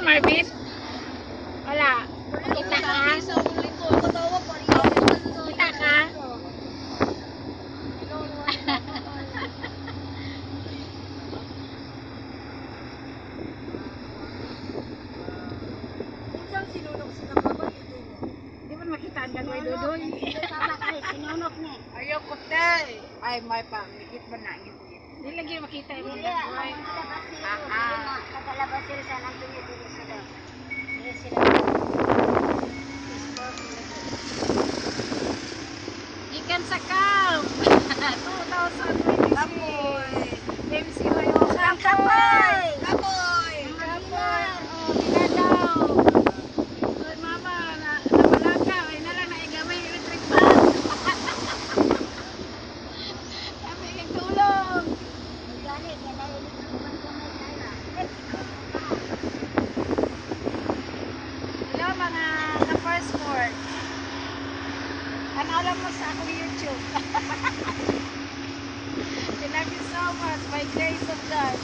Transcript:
Marvin? Wala. Kita ka? Kita ka? Minsan sinunok sila kapag ito niya. Di ba makita ang dagway dudoy? Sinunok niya. Ayoko tay. Ay, may pa. Mikit ba na? Di lagi makita yung Hindi, dagway. ang kalabas sila. Kakalabas sila San Antonio, dito sila. Dito sila. Ikan sa camp! 2026! MC Mayo. Kapoy! Kapoy! Kapoy! Oh, binadaw! Oy, mama, na, napalaka. Ay na lang, naigamay yung electric fan. Sabi kay tulong. Gani, kaya na electric fan ko may kaya. Hello mga ka-first sport. Ano alam mo sa akong YouTube? I love you so much by grace of God.